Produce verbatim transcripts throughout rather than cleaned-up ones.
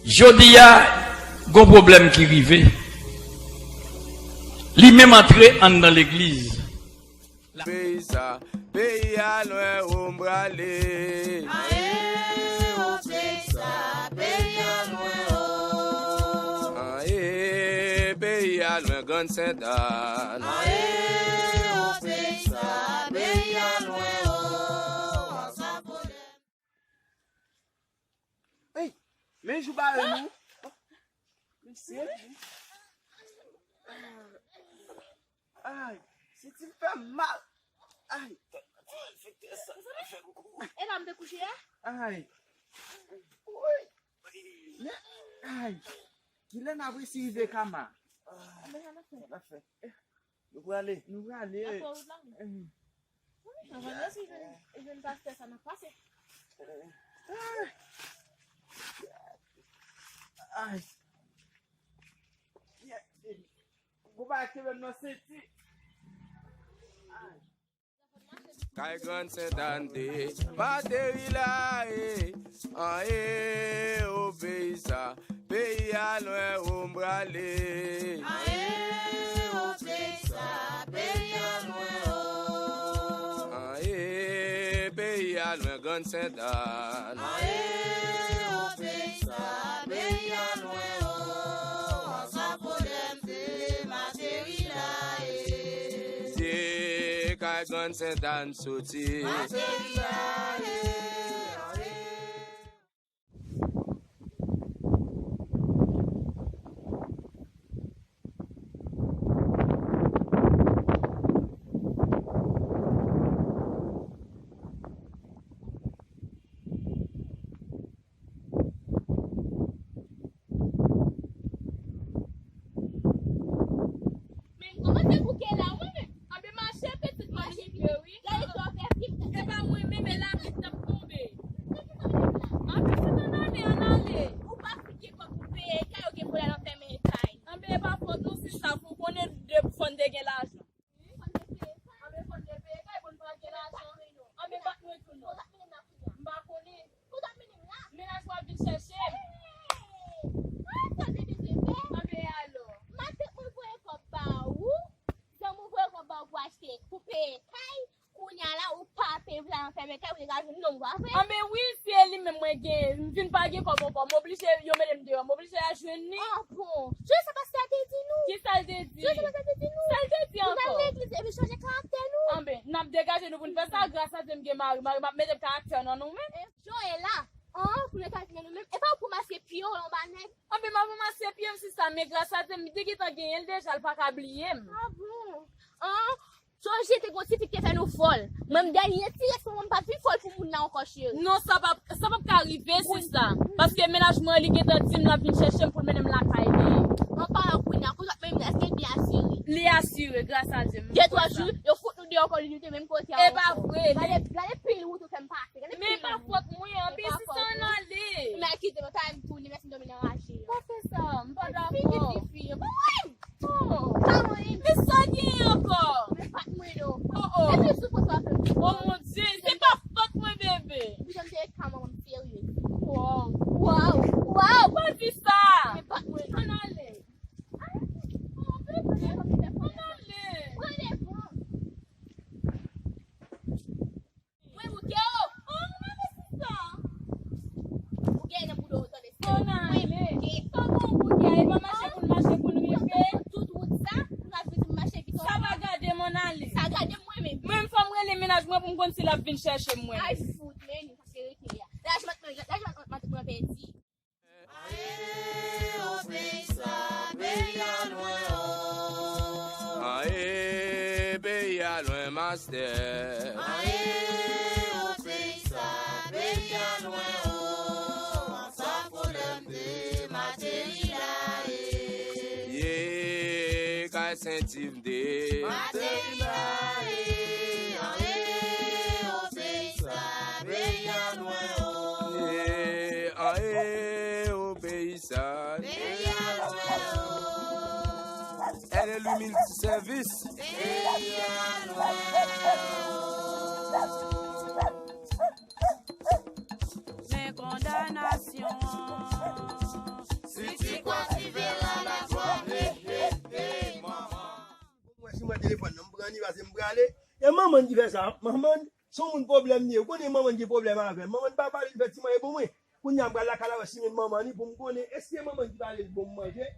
Jodi a, gon pwoblèm ki rive. Li menm antre anndan legliz. Peyi sa, peyi a lwen, o m prale. Aye, o peyi sa, peyi a lwen, o. Aye, peyi a lwen, Grann Sentàn. Aye, o peyi sa, peyi a lwen, o. Sa pwoblèm. Ey, men jou bare nou. Mesye. Ay, senti m fè m mal. Ay, tèt mwen fè tè sa fè m kou. E la m te kouche a? Ay. Woy. Men, ay. Kilè n ap resi rive Kama? Anben sa n ap fè. N ap fè. Nou prale. Nou prale. N ap fè wout la wi. Anvan nou resi jwenn, jwenn pastè sa n ap pase. Ay. Gon bagay kenbe m nan senti. Kay Grann Sentàn de m ateri la, e. An e, o peyi sa, peyi a lwen, o m prale. An e, o peyi sa, peyi a lwen, o. An e, peyi a lwen, Grann Sentàn. An e, o peyi sa, peyi a lwen, o. An sa pwoblèm de m ateri la, e. Ye, kay Grann Sentàn soti. Men m kòmanse bouke la, wi, men. Anben mache, pitit, mache vite, wi. Gade sa w fè fim. E pa mwen menm, e lapli k t ap tonbe. Anben se nan ale, ann ale. Ou pa fout gen kòb pou peye kay, ou gen pou al anfèmen kay. Anben e pa fòt nou, sista, fò w konnen de fò n te gen lajan. Anben fò n te peye kay pou n pa gen lajan. Anben bat mwen tou non. M pa konnen. Mennaj mwen ap vin chèche m. Anben alò. Matant mwen voye kòb ba ou. Zanmi w voye kòb ba ou pou achte, pou peye kay. Kounye a la, ou pa peye, pou al anfèmen kay, ou te ka jwenn nonm ou, pa vre? Anben wi, si e li menm mwen gen, m vin pa gen kòb ankò, m oblije yo mete m deyò, m oblije al jwenn li. Ah bon? Jodi sa pastè a te di nou. Kisa l te di? Jodi sa pastè a te di nou. Sa l te di ankò? Pou n al legliz epi chanje karaktè nou. Anben, n ap degaje nou pou n fè sa, gras a Dye m gen mari, mari m ap mete karaktè nan nou men. Joela, an, pou n al nan nou menm, e pa ou pou maske pye w anba nèg. Anben m ap ranmase pye m sista, men gras a Dye m te gentan genyen l deja, l pa ka bliye m. Ah bon? An, sonje te gon ti fi ki te fè nou vòl. Mwen m dènye ti rès mwen, mwen m pa vin vòl pou moun nan ankò cheri. Non, sa p ap, sa p ap ka rive sista. Paske mennaj mwen li gentan di m l ap vin chèche m pou l mennen m lakay li. An palan kounye a, kote w ap mennen m nan, èske l byen asire? Li asire, gras a Dye m. De twa jou, yo fout nou deyò ankò, li nou te menm kote a ankò. E pa vre. Gade, gade pil wout ou fè m pase. Men e pa fòt mwen, anben sista ann ale. Men kite mwen, ta m tounen, mèsi m dòmi nan raje. Pa fè sa, m pa dakò. Figi tifi yo. Oh! Sa mwen. Men sa genyen ankò? Men pa t mwen non. Oh, oh. Epi sou fòs w ap fè m. Oh mon Dieu, se pa fòt mwen bebe. Ou janm te ka manman m serye. Wow. Wow. Wow. Pa di sa. Men pa t mwen non. Ann ale. Ay, oh bebe. Ann ale. Pran devan. Mwen bouke w. Oh, mwen mesi sa. Ou gen nan bouda w tande. Bon, ale. Kòman w bouke a? E pa mache pou n mache pou n rive. Tout wout sa, pou n ap vin mache vit. Sa pa gade m, ann ale. Sa gade m mwen menm. Mwen menm fò m rele mennaj mwen pou m konn si l ap vin chèche m mwen menm. Ay fout, men nou pa se rete a. Laj mat mwen, laj mat mwen pèdi. Aye, o peyi sa, peyi a lwen, o. Aye, peyi a lwen, mastè. Aye, o peyi sa, peyi a lwen, o. An sa pwoblèm de materi la, e. Ye, kay senti m de. Materi la, e. Aye, o peyi sa, peyi a lwen, o. Ye, aye, o peyi sa. Peyi a lwen, o. L L U Multiservice. Peyi a lwen, o. Men kondanasyon an. Anivèsè m prale. E manman ki fè sa. Manman, se yon moun pwoblèm li ye. Ou konnen manman gen pwoblèm avè l. Manman pa pale, li fè ti manje pou mwen. Kounye a m pral lakay la wè si men manman li pou m konnen èske manman ki pale l bon m manje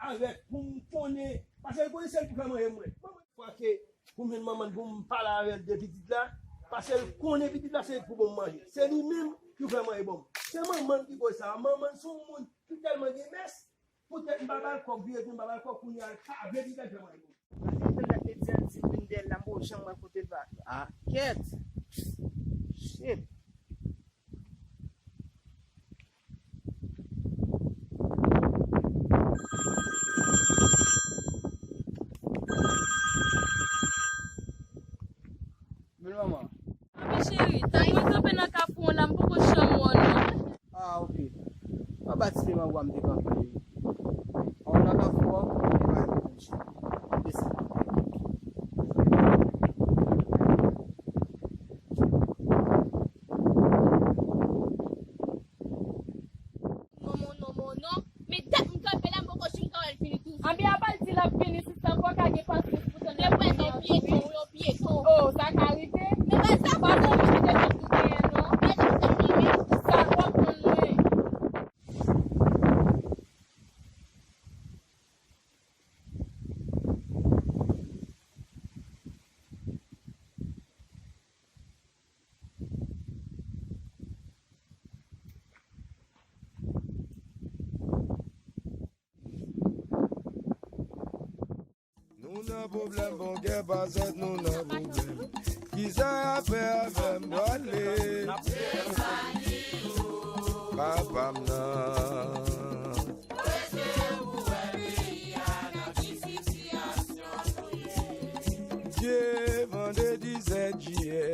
avèk pou m konnen. Paske l konnen se l pou fè manje mwen. Manman fwa ke pou m jwenn manman pou m pale avè l de pitit la. Paske l konnen pitit la se pou bon m manje. Se li menm ki fè manje bon m. Se manman ki koz sa. Manman se yon moun ki tèlman gen mès. Poutèt m pa ba l kòb, vire tou m pa ba l kòb, kounye a l pa vle di l fè manje pou mwen. Paske l te di l di vin dèyè l la, m poko janm wè kote l pa. Ah, kèt! Shit! Vin manman. Anben cheri, tank mwen kanpe nan kafou an la, m poko janm wè w non. Ah, ok. Anba ti piman bwa m te kanpe. An nan kafou an, e bay pou mwen. Mèsi. Non, non, non, non, non. Men dat m kanpe la, m poko janm ka wè l vini toujou. Anben apa l di l ap vini, sista, fò w ka gen pasyans pou tann. Lè w wè yon pyeton, yon pyeton. Oh, sa ka rive? Men pa sa, pa sa, m kite m ap tou genyen, non. Men sa, sa, sa, sa, sa, sa, sa, sa, sa, sa, sa, sa, sa, sa, Nou nan pwoblèm, bon gen pase nou nan pwoblèm. Kisa y ap fè avè m pwale? Papa m nan. Dye, vandredi sèt jiyè.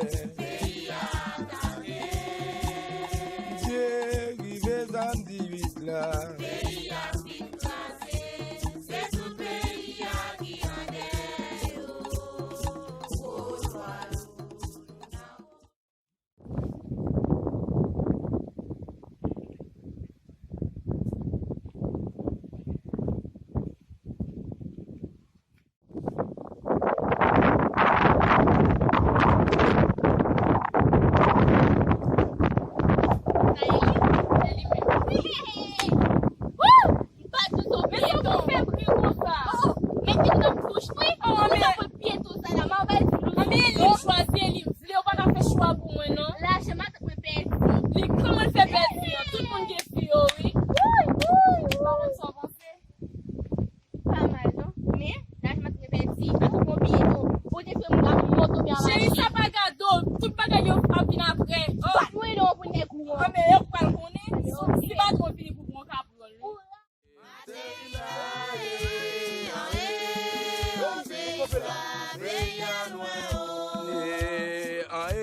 Dye, rive samdi uit la. Sa e li? Se li menm. Wouw! M pa di w se yon pyeton. Men sa pou fè bri konsa? Oh, men pyeton ap touch wi. Oh, men sa pou pyeton sa la, m ap bay di nou. Anben li m chwazi, li m vle, ou pa ka fè chwa pou mwen non. Lajan matant mwen pèdi. Li kòman l fè pèdi an? Tout moun gen fi yo wi. Wouy, wouy, wouy. M pa konn sa w panse. Pa mal non. Men, lajan matant mwen pèdi, pa twò konbyen non. Ou te fè m ap moto byen anba. Cheri, sa pa gade w. Tout bagay yo ap vin apre. Oh. Bat mwen non pou nèg ou an. Anben yo pral konnen. Si patwon vini pou pran kapròl wi. Maten la, e, an, e, o peyi sa, peyi a lwen, o. E, an, e,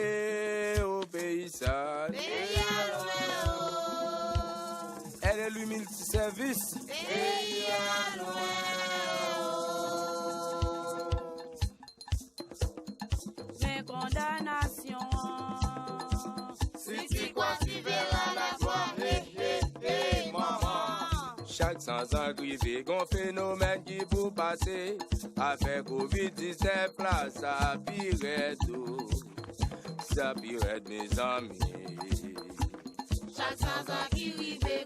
o peyi sa, peyi a lwen, o. L L U Multisèvis. Peyi a lwen, o. Men kondanasyon an. Si ti kwa ti vè la la kwa, he, he, he, manman. Chak sanzan k rive, gon fenomèn ki pou pase. Afè kovid disnèf la, sa pi rèd, o. Sa pi rèd, mezanmi. Chak sanzan ki rive,